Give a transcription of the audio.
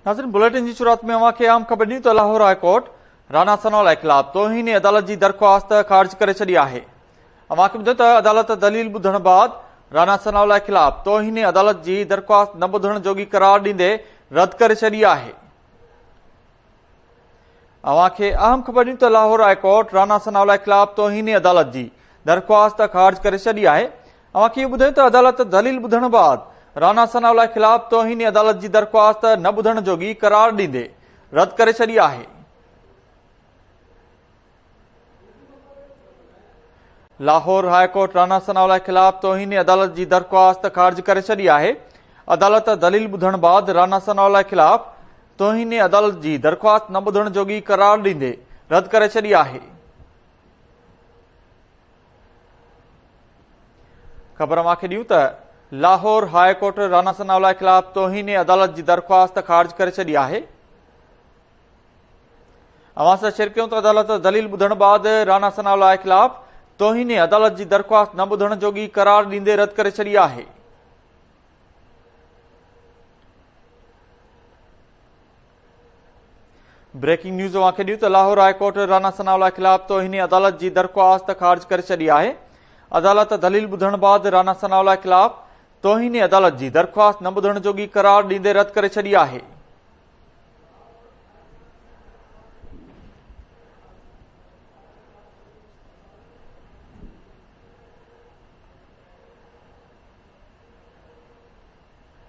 ناظرين بليٽن جي شروعات ۾ اوهان کي اهم خبر ڏني ته لاهور هاء ڪورٽ رانا ثناء خلاف توهين عدالت جي درخواست خارج ڪري ڇڏي آهي. اوهان کي ٻڌايون ته عدالت دليل ٻڌڻ بعد رانا ثناء الله خلاف توهين عدالت جي درخواست نه ٻڌڻ جوڳي قرار ڏيندي رد ڪري ڇڏي آهي. اوهان کي اهم خبر ڏيون ته لاهور هاء ڪورٽ رانا ثناء الله خلاف توهين عدالت جي درخواست خارج ڪري ڇڏي آهي. اوهان کي اهو ٻڌايون ته عدالت دليل ٻڌڻ بعد رانا ثناء الله خلاف توهين عدالت جي درخواست نه ٻڌڻ جوڳي قرار ڏيندي رد ڪري ڇڏي آهي. لاهور هاء ڪورٽ رانا ثناء الله خلاف توهين عدالت جي درخواست خارج ڪري ڇڏي آهي. عدالت دليل ٻڌڻ بعد رانا ثناء الله خلاف توهين عدالت جي درخواست نه ٻڌڻ جوڳي قرار ڏيندي رد ڪري ڇڏي آهي. خبر اوهان کي ڏيون ته لاهور هاء ڪورٽ رانا ثناء الله خلاف توهين عدالت جي درخواست خارج ڪري ڇڏي آهي. اوهان سان شيئر ڪيون ته عدالت دليل ٻڌڻ بعد رانا ثناء الله خلاف توهين عدالت جي درخواست نه ٻڌڻ جوڳي قرار ڏيندي رد ڪري ڇڏي آهي. بريڪنگ نيوز اوهان کي ڏيون ته لاهور هاء ڪورٽ رانا ثناء الله خلاف توهين عدالت جي درخواست خارج ڪري ڇڏي آهي. عدالت دليل ٻڌڻ بعد رانا ثناء الله خلاف توهين عدالت جي درخواست نه ٻڌڻ جوڳي قرار ڏيندي رد ڪري ڇڏي آهي.